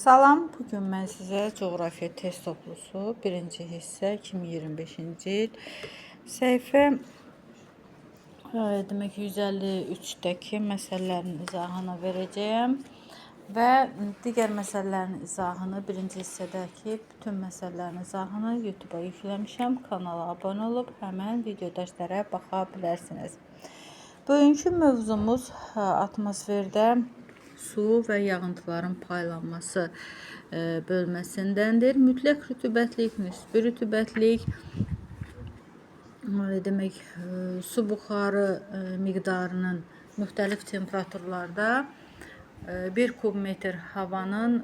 Salam, bu gün mən sizə coğrafiya test toplusu birinci hissə 2025-ci il səhifə demək 153-dəki məsələlərin izahını verəcəyəm və digər məsələlərin izahını birinci hissədəki bütün məsələlərin izahını YouTube-a yükləmişəm. Kanala abunə olub həmən video dərslərə baxa bilərsiniz. Bugünkü mövzumuz atmosferdə su və yağıntıların paylanması bölməsindəndir. Mütləq rütubətlik, nisbi rütubətlik, demək, su buxarı miqdarının müxtəlif temperaturlarda 1 kubmetr havanın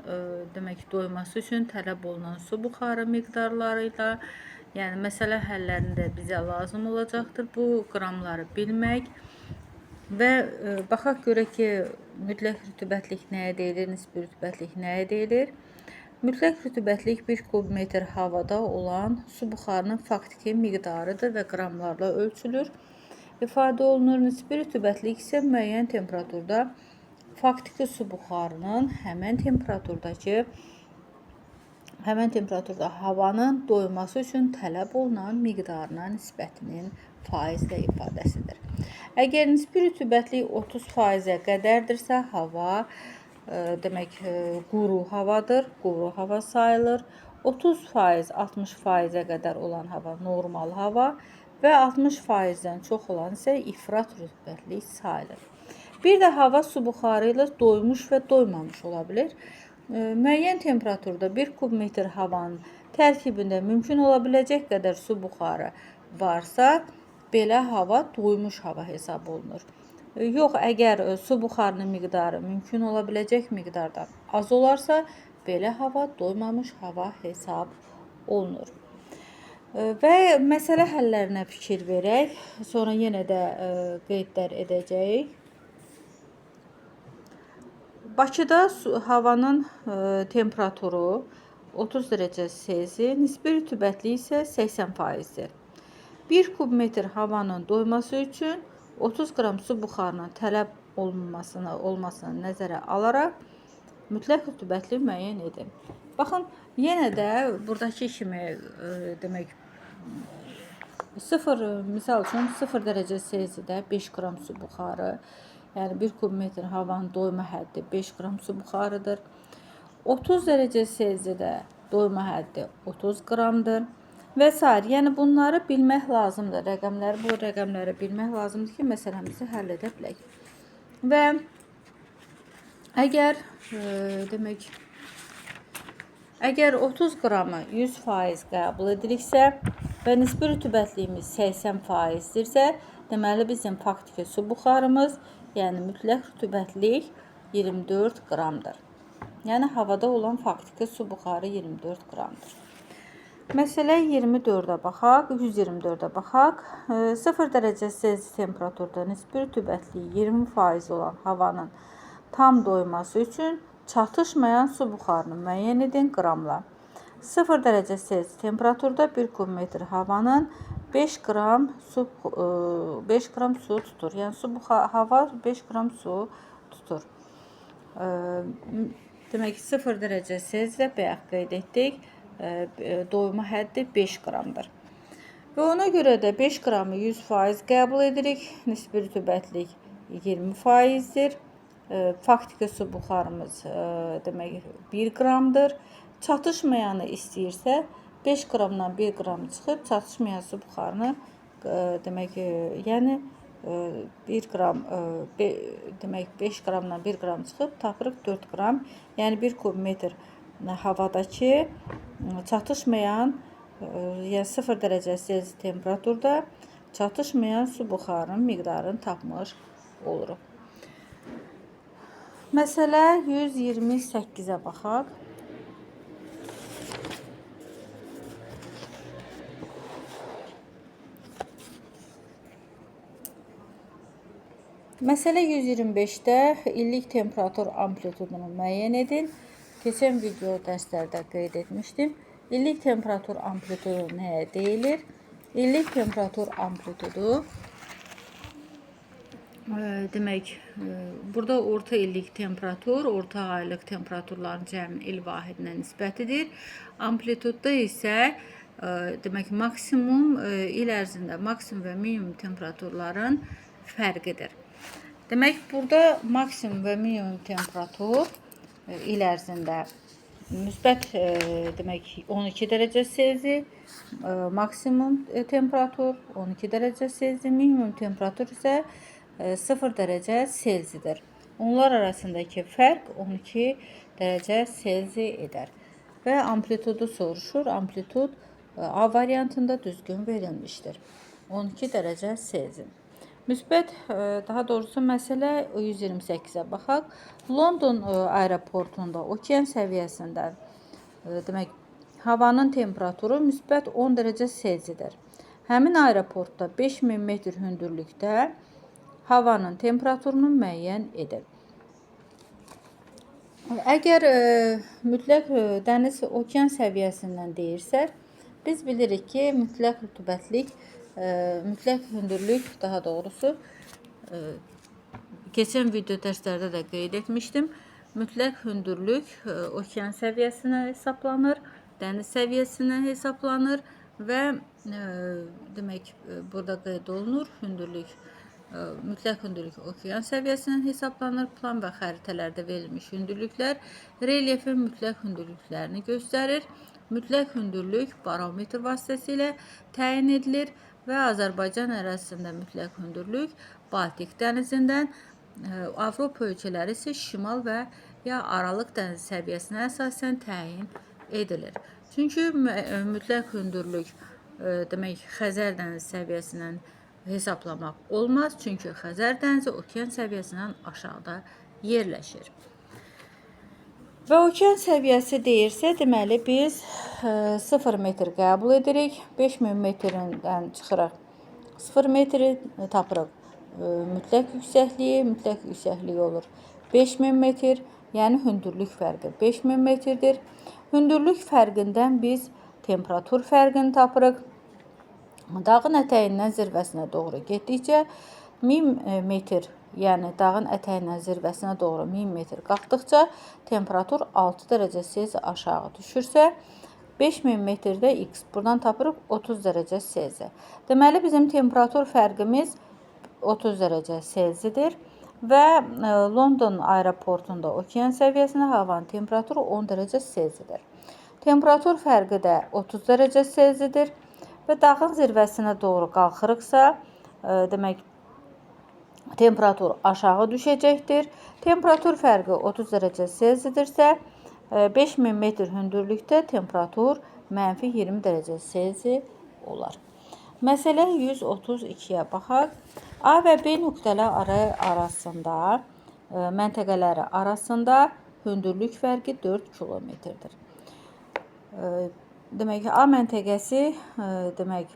demək doyması üçün tələb olunan su buxarı miqdarları ilə, yəni məsələ həllərində bizə lazım olacaqdır bu qramları bilmək. Və baxaq görək ki, mütləq rütubətlik nəyə deyilir, nisbi rütubətlik nəyə deyilir? Mütləq rütubətlik 1 kubmetr havada olan su buxarının faktiki miqdarıdır və qramlarla ölçülür. İfadə olunur. Nisbi rütubətlik isə müəyyən temperaturda faktiki su buxarının həmən temperaturda havanın doyması üçün tələb olunan miqdarına nisbətinin faizlə ifadəsidir. Əgər nisbi rütubətlik 30%-ə qədərdirsə, hava demək quru havadır, quru hava sayılır. 30%, 60%-ə qədər olan hava normal hava və 60%-dən çox olan isə ifrat rütubətlik sayılır. Bir də hava su buxarı ilə doymuş və doymamış ola bilir. Müəyyən temperaturda 1 kubmetr havanın tərkibində mümkün ola biləcək qədər su buxarı varsa, belə hava doymuş hava hesab olunur. Yox, əgər su buxarının miqdarı mümkün ola biləcək miqdardan az olarsa, belə hava doymamış hava hesab olunur. Və məsələ həllərinə fikir verək. Sonra yenə də qeydlər edəcəyik. Bakıda havanın temperaturu 30 dərəcə Selsi, nisbi rütubətliyi isə 80%-dir. 1 kubmetr havanın doyması üçün 30 qram su buxarının tələb olmasını nəzərə alaraq mütləq rütubətliyi müəyyən edin. Baxın, yenə də buradakı kimi demək 0, misal üçün 0 dərəcə Selsidə 5 qram su buxarı, yəni 1 kubmetr havanın doyma həddi 5 qram su buxarıdır. 30 dərəcə Selsidə doyma həddi 30 qramdır. Və sair. Yəni bunları bilmək lazımdır. Rəqəmləri, bu rəqəmləri bilmək lazımdır ki, məsələmizi həll edə bilək. Və əgər demək, əgər 30 qramı 100% qəbul ediriksə və nisbi rütubətliyimiz 80%-dirsə, deməli bizim faktiki su buxarımız, yəni mütləq rütubətlik 24 qramdır. Yəni havada olan faktiki su buxarı 24 qramdır. Məsələ 24-ə baxaq, 124-ə baxaq. 0 dərəcə Selsi temperaturda nisbi rütubətliyi 20% olan havanın tam doyması üçün çatışmayan su buxarını müəyyən edin qramla. 0 dərəcə Selsi temperaturda 1 kubmetr havanın 5 qram su 5 qram su tutur. Yəni hava 5 qram su tutur. Demək ki, 0 dərəcə Selsidə bayaq qeyd etdik. Doyma həddi 5 qramdır. Və ona görə də 5 qramı 100% qəbul edirik. Nisbi rütubətlik 20%-dir. Faktiki su buxarımız demək 1 qramdır. Çatışmayanı istəyirsə 5 qramdan 1 qram çıxıb çatışmayan su buxarını demək, yəni 1 qram demək 5 qramdan 1 qram çıxıb tapırıq 4 qram. Yəni 1 kubmetr havadakı çatışmayan, yəni 0 dərəcə Selsi temperaturda çatışmayan su buxarının miqdarını tapmış oluruq. Məsələ 128-ə baxaq. Məsələ 125-də illik temperatur amplitudunu müəyyən edin. Keçən video dərslərdə qeyd etmişdim. İllik temperatur amplitudu nəyə deyilir? İllik temperatur amplitudu Demək, burada orta illik temperatur, orta aylıq temperaturların cəminin il vahidinə nisbətidir. Amplitudda isə demək, maksimum il ərzində maksimum və minimum temperaturların fərqidir. Demək, burada maksimum və minimum temperatur il ərzində müsbət demək 12 dərəcə Selsi, maksimum temperatur 12 dərəcə Selsi, minimum temperatur isə 0 dərəcə Selsidir. Onlar arasındakı fərq 12 dərəcə Selsi edər. Və amplitudu soruşur. Amplitud A variantında düzgün verilmişdir. 12 dərəcə Selsi. Müsbət, daha doğrusu məsələ 128-ə baxaq. London aeroportunda okean səviyyəsindən demək, havanın temperaturu müsbət 10 dərəcə Selsidir. Həmin aeroportda 5000 metr hündürlükdə havanın temperaturunu müəyyən edir. Əgər mütləq dəniz okean səviyyəsindən deyirsə, biz bilirik ki, mütləq rütubətlik, mütləq hündürlük, daha doğrusu, keçən video dərslərdə də qeyd etmişdim. Mütləq hündürlük okean səviyyəsinə hesablanır, dəniz səviyyəsinə hesablanır və demək, burada qeyd olunur hündürlük. Mütləq hündürlük okean səviyyəsindən hesablanır. Plan və xəritələrdə verilmiş hündürlüklər relyefin mütləq hündürlüklərini göstərir. Mütləq hündürlük barometr vasitəsilə təyin edilir və Azərbaycan ərazisində mütləq hündürlük Baltik dənizindən, Avropa ölkələri isə şimal və ya Aralıq dənizi səviyyəsinə əsasən təyin edilir. Çünki mütləq hündürlük demək, Xəzər dənizi səviyyəsindən hesablamaq olmaz. Çünki Xəzər dənizi okean səviyyəsindən aşağıda yerləşir. Və okean səviyyəsi deyirsə, deməli biz 0 metr qəbul edirik. 5000 metrindən çıxırıq. 0 metri tapırıq. Mütləq yüksəkliyi, mütləq yüksəkliyi olur 5000 metr, yəni hündürlük fərqi 5000 metrdir. Hündürlük fərqindən biz temperatur fərqini tapırıq. Dağın ətəyindən zirvəsinə doğru getdikcə 1000 metr, yəni dağın ətəyindən zirvəsinə doğru 1000 metr qalxdıqca temperatur 6 dərəcə Selsi aşağı düşürsə, 5000 metrdə x, buradan tapırıq 30 dərəcə Selsi. Deməli, bizim temperatur fərqimiz 30 dərəcə Selsidir və London aeroportunda okean səviyyəsində havanın temperaturu 10 dərəcə Selsidir. Temperatur fərqi də 30 dərəcə Selsidir. Və dağın zirvəsinə doğru qalxırıqsa, demək, temperatur aşağı düşəcəkdir. Temperatur fərqi 30 dərəcə Selsidirsə, 5000 metr hündürlükdə temperatur mənfi 20 dərəcə Selsi olar. Məsələ 132-yə baxaq. A və B nöqtələri arasında, məntəqələri arasında hündürlük fərqi 4 kilometrdir. Demək, A məntəqəsi demək,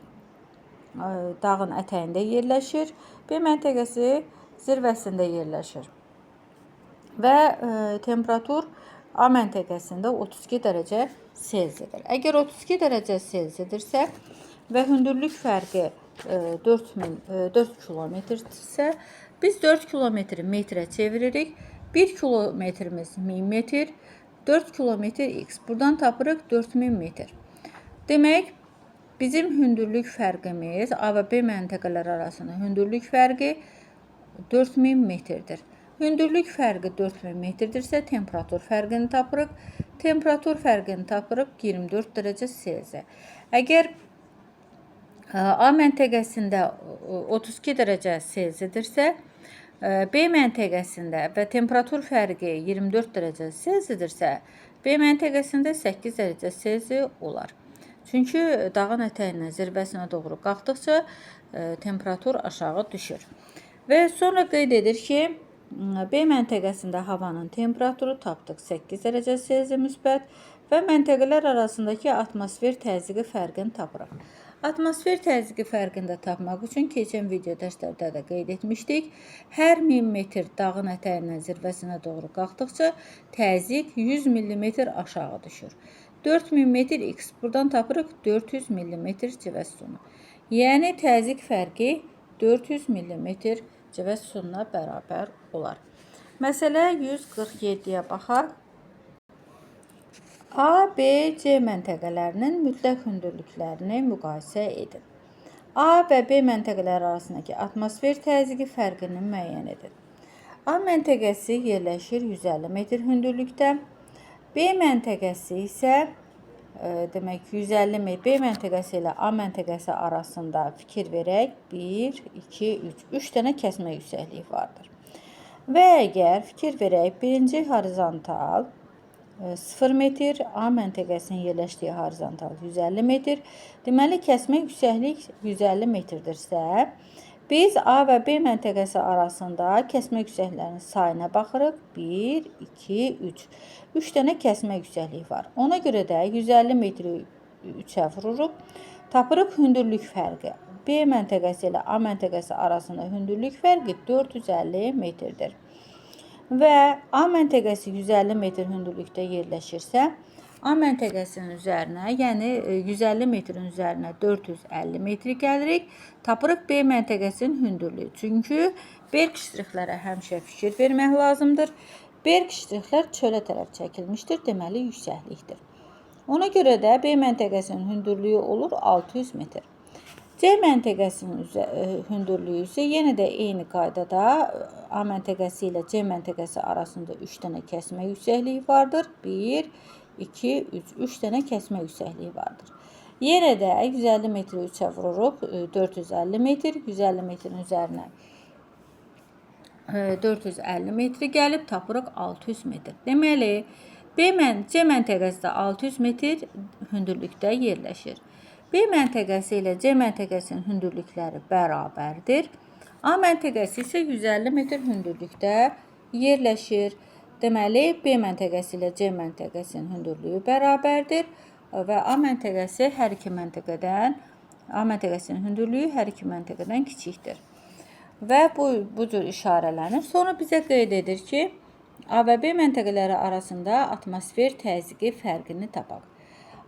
dağın ətəyində yerləşir. B məntəqəsi zirvəsində yerləşir. Və temperatur A məntəqəsində 32 dərəcə Selsidir. Əgər 32 dərəcə Selsidirsə və hündürlük fərqi 4 kilometrdirsə, biz 4 kilometri metrə çeviririk. 1 kilometrimiz 1000 metr, 4 kilometr x. Buradan tapırıq 4000 metr. Demək, bizim hündürlük fərqimiz A və B məntəqələri arasında hündürlük fərqi 4000 metrdir. Hündürlük fərqi 4000 metrdirsə, temperatur fərqini tapırıq. Temperatur fərqini tapırıq 24 dərəcə Selsi. Əgər A məntəqəsində 32 dərəcə Selsidirsə, B məntəqəsində və temperatur fərqi 24 dərəcə Selsidirsə, B məntəqəsində 8 dərəcə Selsi olar. Çünki dağın ətəyindən zirvəsinə doğru qalxdıqca temperatur aşağı düşür. Və sonra qeyd edir ki, B məntəqəsində havanın temperaturu tapdıq 8 dərəcə Selsi müsbət və məntəqələr arasındakı atmosfer təzyiqi fərqini tapırıq. Atmosfer təzyiqi fərqini də tapmaq üçün keçən video dərslərdə də qeyd etmişdik. Hər 1000 metr dağın ətəyindən zirvəsinə doğru qalxdıqca təzyiq 100 mm aşağı düşür. 4000 metr x, buradan tapırıq 400 mm civə sütunu. Yəni təzyiq fərqi 400 mm Civə sütununa bərabər olar. Məsələ 147-yə baxaq. A, B, C məntəqələrinin mütləq hündürlüklərini müqayisə edin. A və B məntəqələri arasındakı atmosfer təzyiqi fərqini müəyyən edin. A məntəqəsi yerləşir 150 metr hündürlükdə. B məntəqəsi isə demək 150 metr. B məntəqəsi ilə A məntəqəsi arasında fikir verək 1, 2, 3. 3 dənə kəsmə yüksəkliyi vardır. Və əgər fikir verək birinci horizontal 0 metr, A məntəqəsinin yerləşdiyi horizontal 150 metr. Deməli, kəsmə yüksəklik 150 metrdirsə, biz A və B məntəqəsi arasında kəsmə yüksəkliklərinin sayına baxırıq. 1, 2, 3. 3 dənə kəsmə yüksəkliyi var. Ona görə də 150 metri 3-ə vururuq. Tapırıq hündürlük fərqi. B məntəqəsi ilə A məntəqəsi arasında hündürlük fərqi 450 metrdir. Və A məntəqəsi 150 metr hündürlükdə yerləşirsə, A məntəqəsinin üzərinə, yəni 150 metrin üzərinə 450 metr gəlirik. Tapırıq B məntəqəsinin hündürlüyü. Çünki berk ştrixlərə həmişə fikir vermək lazımdır. Berk ştrixlər çölə tərəf çəkilmişdir, deməli yüksəklikdir. Ona görə də B məntəqəsinin hündürlüyü olur 600 metr. C məntəqəsinin hündürlüyü isə yenə də eyni qaydada A məntəqəsi ilə C məntəqəsi arasında 3 dənə kəsmə yüksəkliyi vardır. 1, 2, 3. 3 dənə kəsmə yüksəkliyi vardır. Yenə də 150 metri 3-ə vururuq. 450 metr. 150 metrin üzərinə 450 metri gəlib tapırıq 600 metr. Deməli, C məntəqəsi də 600 metr hündürlükdə yerləşir. B məntəqəsi ilə C məntəqəsinin hündürlükləri bərabərdir. A məntəqəsi isə 150 metr hündürlükdə yerləşir. Deməli, B məntəqəsi ilə C məntəqəsinin hündürlüyü bərabərdir və A məntəqəsi hər iki məntəqədən, A məntəqəsinin hündürlüyü hər iki məntəqədən kiçikdir. Və bu cür işarələnir. Sonra bizə qeyd edir ki, A və B məntəqələri arasında atmosfer təzyiqi fərqini tapaq.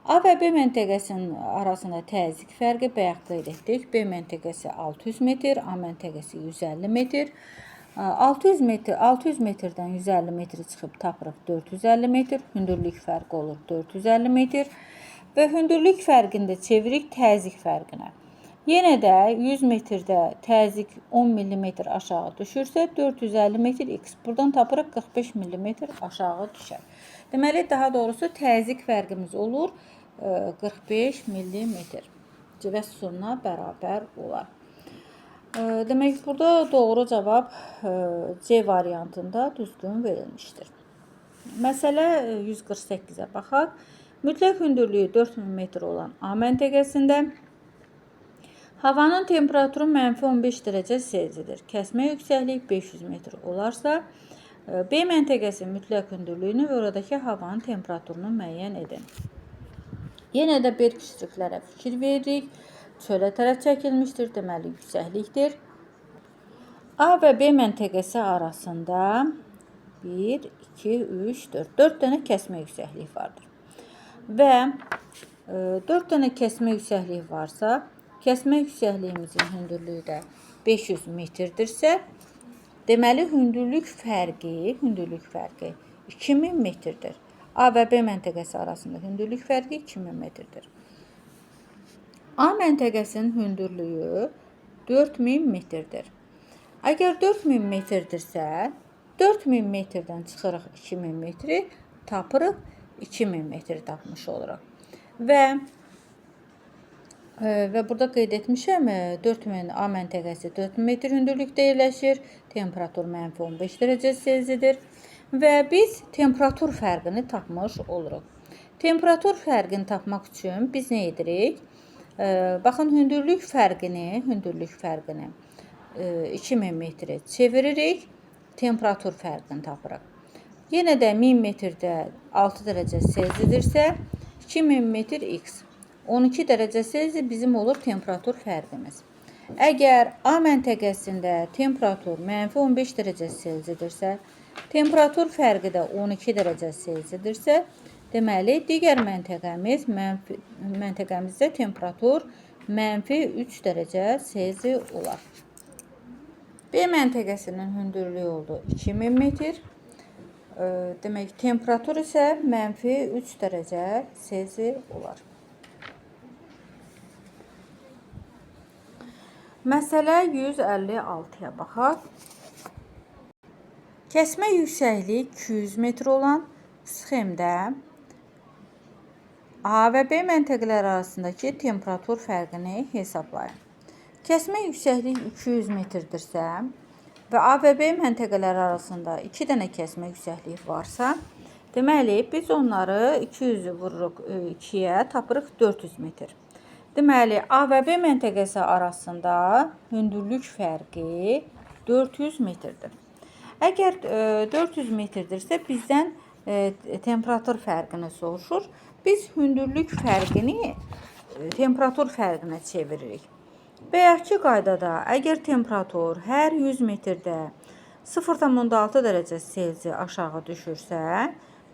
A və B məntəqəsinin arasında təzyiq fərqi bayaq qeyd etdik. B məntəqəsi 600 metr, A məntəqəsi 150 metr. 600 metr, 600 metrdən 150 metri çıxıb tapırıq 450 metr. Hündürlük fərqi olur 450 metr. Və hündürlük fərqini də çeviririk təzyiq fərqinə. Yenə də 100 metrdə təzyiq 10 mm aşağı düşürsə 450 metr x. Buradan tapırıq 45 mm aşağı düşər. Deməli, daha doğrusu təzyiq fərqimiz olur 45 mm. Civə sütununa bərabər olar. Demək, burada doğru cavab C variantında düzgün verilmişdir. Məsələ 148-ə baxaq. Mütləq hündürlüyü 4000 metr olan A məntəqəsində havanın temperaturu -15 dərəcə Selsidir. Kəsmə yüksəklik 500 metr olarsa, B məntəqəsinin mütləq hündürlüyünü və oradakı havanın temperaturunu müəyyən edin. Yenə də berk ştrixlərə fikir veririk. Çölə tərəf çəkilmişdir, deməli yüksəklikdir. A və B məntəqəsi arasında 1, 2, 3, 4. 4 dənə kəsmə yüksəkliyi vardır. Və 4 dənə kəsmə yüksəkliyi varsa, kəsmə yüksəkliyimizin hündürlüyü də 500 metrdirsə, deməli hündürlük fərqi 2000 metrdir. A və B məntəqəsi arasında hündürlük fərqi 2000 metrdir. A məntəqəsinin hündürlüyü 4000 metrdir. Əgər 4000 metrdirsə, 4000 metrdən çıxırıq 2000 metri, tapırıq 2000 metr tapmış oluruq. Və burada qeyd etmişəm, 4000 A məntəqəsi 4000 metr hündürlükdə yerləşir. Temperatur -15 dərəcə Selsidir. Və biz temperatur fərqini tapmış oluruq. Temperatur fərqini tapmaq üçün biz nə edirik? Baxın, hündürlük fərqini 2000 metrə çeviririk, temperatur fərqini tapırıq. Yenə də 1000 metrdə 6 dərəcə Selsidirsə, 2000 metr x 12 dərəcə Selsi bizim olur temperatur fərqimiz. Əgər A məntəqəsində temperatur -15 dərəcə Selsidirsə, temperatur fərqi də 12 dərəcə Selsidirsə, deməli, digər məntəqəmizdə temperatur -3 dərəcə Selsi olar. B məntəqəsinin hündürlüyü oldu 2000 metr. Demək, temperatur isə mənfi 3 dərəcə Selsi olar. Məsələ 156-ya baxaq. Kəsmə yüksəkliyi 200 metr olan sxemdə A və B məntəqələri arasındakı temperatur fərqini hesablayın. Kəsmə yüksəkliyi 200 metrdirsə və A və B məntəqələri arasında 2 dənə kəsmə yüksəkliyi varsa, deməli, biz onları 200-ü vururuq 2-yə, tapırıq 400 metr. Deməli, A və B məntəqəsi arasında hündürlük fərqi 400 metrdir. Əgər 400 metrdirsə, bizdən temperatur fərqini soruşur. Biz hündürlük fərqini temperatur fərqinə çeviririk. Bayaqki qaydada, əgər temperatur hər 100 metrdə 0,6 dərəcə Selsi aşağı düşürsə,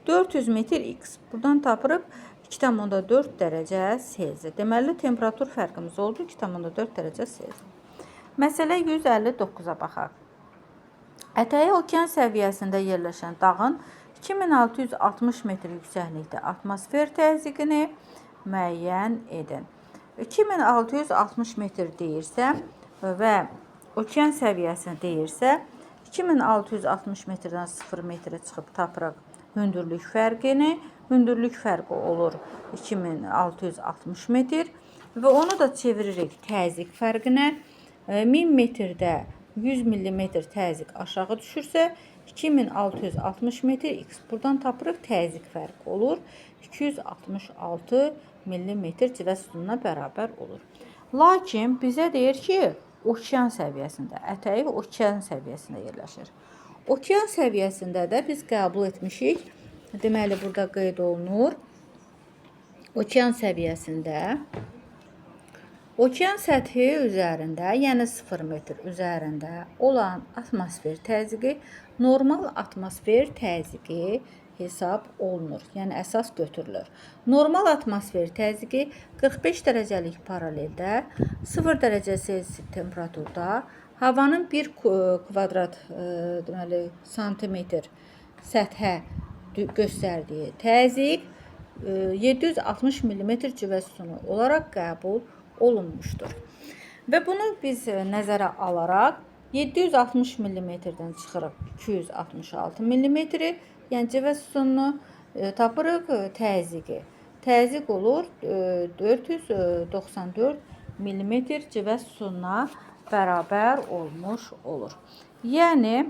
400 metr x. Buradan tapırıq 2,4 dərəcə Selsi. Deməli, temperatur fərqimiz oldu 2,4 dərəcə Selsi. Məsələ 159-a baxaq. Ətəyi okean səviyyəsində yerləşən dağın 2660 metr yüksəklikdə atmosfer təzyiqini müəyyən edin. 2660 metr deyirsə və okean səviyyəsini deyirsə, 2660 metrdən 0 metrə çıxıb tapırıq hündürlük fərqini. Hündürlük fərqi olur 2660 metr və onu da çeviririk təzyiq fərqinə. 1000 metrdə 100 millimetr təzyiq aşağı düşürsə, 2660 metr x. Buradan tapırıq təzyiq fərqi olur. 266 millimetr civə sütununa bərabər olur. Lakin bizə deyir ki, okean səviyyəsində, ətəyi okean səviyyəsində yerləşir. Okean səviyyəsində də biz qəbul etmişik. Deməli, burada qeyd olunur. Okean səviyyəsində, okean səthi üzərində, yəni 0 metr üzərində olan atmosfer təzyiqi normal atmosfer təzyiqi hesab olunur. Yəni, əsas götürülür. Normal atmosfer təzyiqi 45 dərəcəlik paraleldə 0 dərəcə Selsi temperaturda havanın 1 kvadrat deməli, santimetr səthə göstərdiyi təzyiq 760 millimetr civə sütunu olaraq qəbul olunmuşdur. Və bunu biz nəzərə alaraq 760 millimetrdən çıxırıq 266 millimetri, yəni civə sütununu tapırıq təzyiqi. Təzyiq olur 494 millimetr civə sütununa bərabər olmuş olur. Yəni,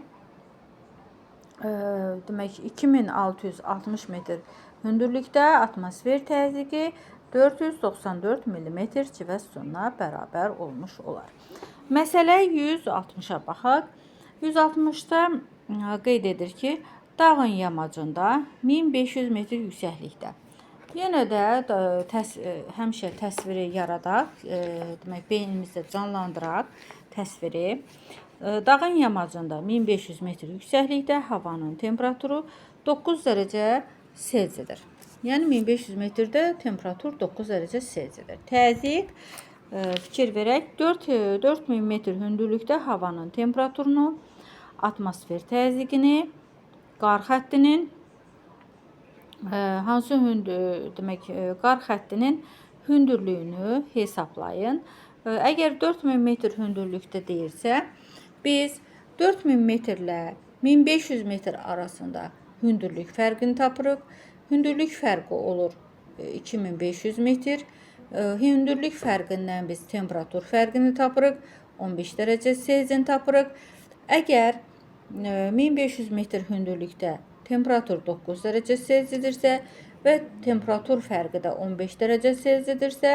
demək, 2660 metr hündürlükdə atmosfer təzyiqi 494 millimetr civə sütununa bərabər olmuş olar. Məsələ 160-a baxaq. 160-da qeyd edir ki, dağın yamacında 1500 metr yüksəklikdə. Yenə də həmişə təsviri yaradaq, demək, beynimizdə canlandıraq təsviri. Dağın yamacında 1500 metr yüksəklikdə havanın temperaturu 9 dərəcə Selsidir. Yəni 1500 metrdə temperatur 9 dərəcə Selsidir. Təzyiq, fikir verək, 4000 metr hündürlükdə havanın temperaturunu, atmosfer təzyiqini, qar xəttinin hansı demək, qar xəttinin hündürlüyünü hesablayın. Əgər 4000 metr hündürlükdə deyirsə, biz 4000 metrlə 1500 metr arasında hündürlük fərqini tapırıq. Hündürlük fərqi olur 2500 metr. Hündürlük fərqindən biz temperatur fərqini tapırıq. 15 dərəcə Selsiyin tapırıq. Əgər 1500 metr hündürlükdə temperatur 9 dərəcə Selsidirsə və temperatur fərqi də 15 dərəcə Selsidirsə,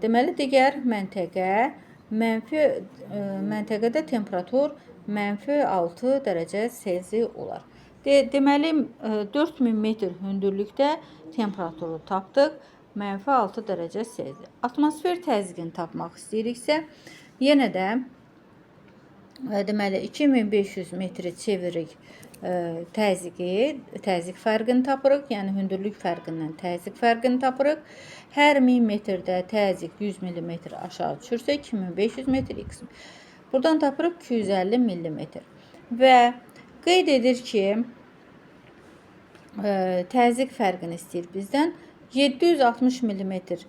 deməli digər məntəqə mənfi məntəqədə temperatur mənfi 6 dərəcə Selsi olar. Deməli 4000 metr hündürlükdə temperaturu tapdıq. Mənfi 6 dərəcə Selsi. Atmosfer təzyiqini tapmaq istəyiriksə, yenə də deməli 2500 metri çeviririk təzyiqi, təzyiq fərqini tapırıq. Yəni hündürlük fərqindən təzyiq fərqini tapırıq. Hər 1000 metrdə təzyiq 100 millimetr aşağı düşürsə 2500 metr x. Buradan tapırıq 250 millimetr. Və qeyd edir ki, təzyiq fərqini istəyir bizdən. 760 millimetr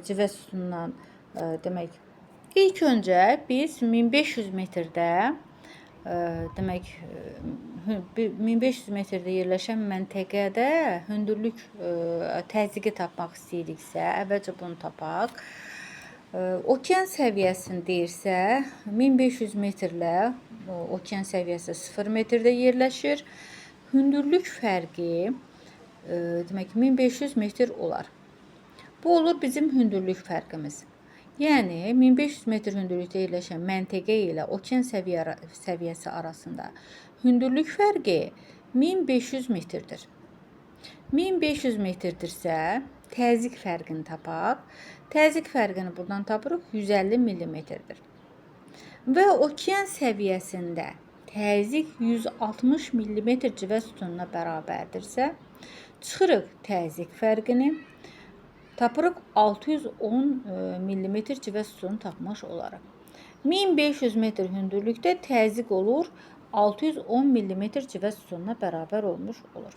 civə sütunundan demək, ilk öncə biz 1500 metrdə demək 1500 metrdə yerləşən məntəqədə hündürlük təzyiqi tapmaq istəyiriksə, əvvəlcə bunu tapaq. Okean səviyyəsini deyirsə, 1500 metrlə okean səviyyəsi 0 metrdə yerləşir. Hündürlük fərqi demək 1500 metr olar. Bu olur bizim hündürlük fərqimiz. Yəni 1500 metr hündürlükdə yerləşən məntəqə ilə okean səviyyəsi arasında hündürlük fərqi 1500 metrdir. 1500 metrdirsə, təzyiq fərqini tapaq. Təzyiq fərqini buradan tapırıq, 150 millimetrdir. Və okean səviyyəsində təzyiq 160 millimetr civə sütununa bərabərdirsə, çıxırıq təzyiq fərqini. Tapırıq 610 millimetr civə sütunu tapmış olarıq. 1500 metr hündürlükdə təzyiq olur 610 millimetr civə sütununa bərabər olmuş olur.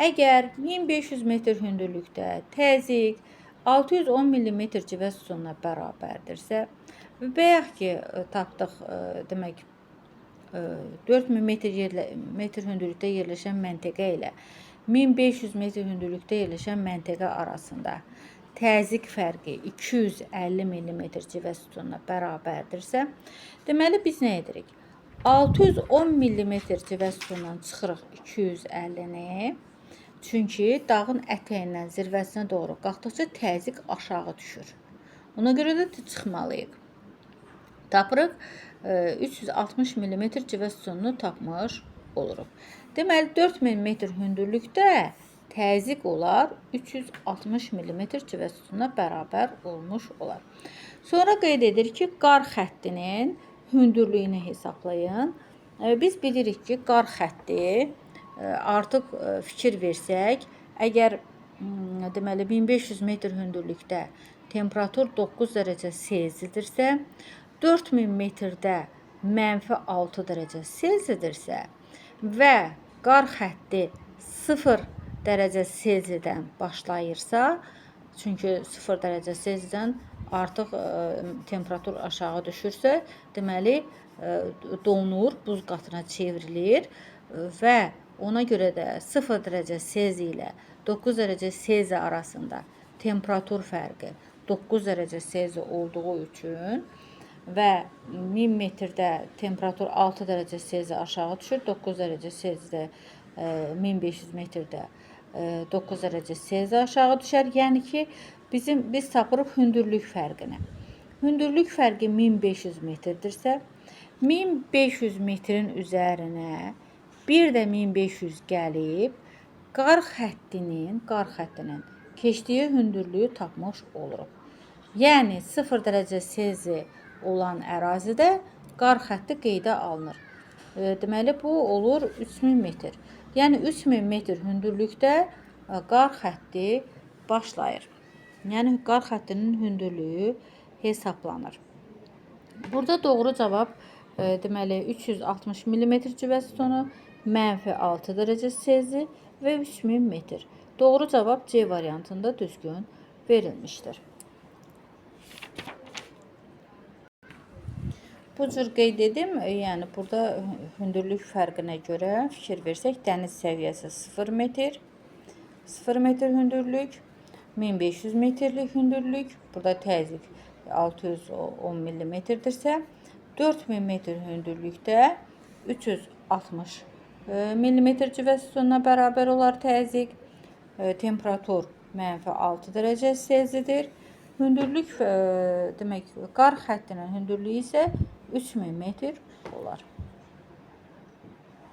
Əgər 1500 metr hündürlükdə təzyiq 610 millimetr civə sütununa bərabərdirsə, bayaq ki tapdıq demək 4000 metr hündürlükdə yerləşən məntəqə ilə 1500 metr hündürlükdə yerləşən məntəqə arasında təzyiq fərqi 250 millimetr civə sütununa bərabərdirsə, deməli biz nə edirik? 610 millimetr civə sütunundan çıxırıq 250-ni. Çünki dağın ətəyindən zirvəsinə doğru qalxdıqca təzyiq aşağı düşür. Ona görə də çıxmalıyıq. Tapırıq 360 millimetr civə sütununu tapmış oluruq. Deməli 4000 metr hündürlükdə təzyiq olar 360 millimetr civə sütununa bərabər olmuş olar. Sonra qeyd edir ki, qar xəttinin hündürlüyünü hesablayın. Biz bilirik ki, qar xətti artıq fikir versək, əgər deməli 1500 metr hündürlükdə temperatur 9 dərəcə Selsidirsə, 4000 metrdə -6 dərəcə Selsidirsə və qar xətti 0 dərəcə Selsidən başlayırsa, çünki 0 dərəcə Selsidən artıq temperatur aşağı düşürsə, deməli donur, buz qatına çevrilir və ona görə də 0 dərəcə Selsi ilə 9 dərəcə Selsi arasında temperatur fərqi 9 dərəcə Selsi olduğu üçün və 1000 metrdə temperatur 6 dərəcə Selsi aşağı düşür, 9 dərəcə Selsidə 1500 metrdə 9 dərəcə Selsi aşağı düşər. Yəni ki, biz tapırıq hündürlük fərqini. Hündürlük fərqi 1500 metrdirsə, 1500 metrin üzərinə bir də 1500 gəlib qar xəttinin keçdiyi hündürlüyü tapmış oluruq. Yəni 0 dərəcə Selsi olan ərazidə qar xətti qeydə alınır. Deməli bu olur 3000 metr. Yəni 3000 metr hündürlükdə qar xətti başlayır. Yəni qar xəttinin hündürlüyü hesablanır. Burada doğru cavab deməli 360 millimetr civə sütunu, -6 dərəcə Selsi və 3000 metr. Doğru cavab C variantında düzgün verilmişdir. Bu cür qeyd edim. Yəni burada hündürlük fərqinə görə fikir versək, dəniz səviyyəsi 0 metr, 0 metr hündürlük, 1500 metrlik hündürlük, burada təzyiq 610 millimetrdirsə, 4000 metr hündürlükdə 360 millimetr civə sütununa bərabər olar təzyiq. Temperatur -6 dərəcə Selsidir. Hündürlük demək qar xəttinin hündürlüyü isə 3000 metr olar.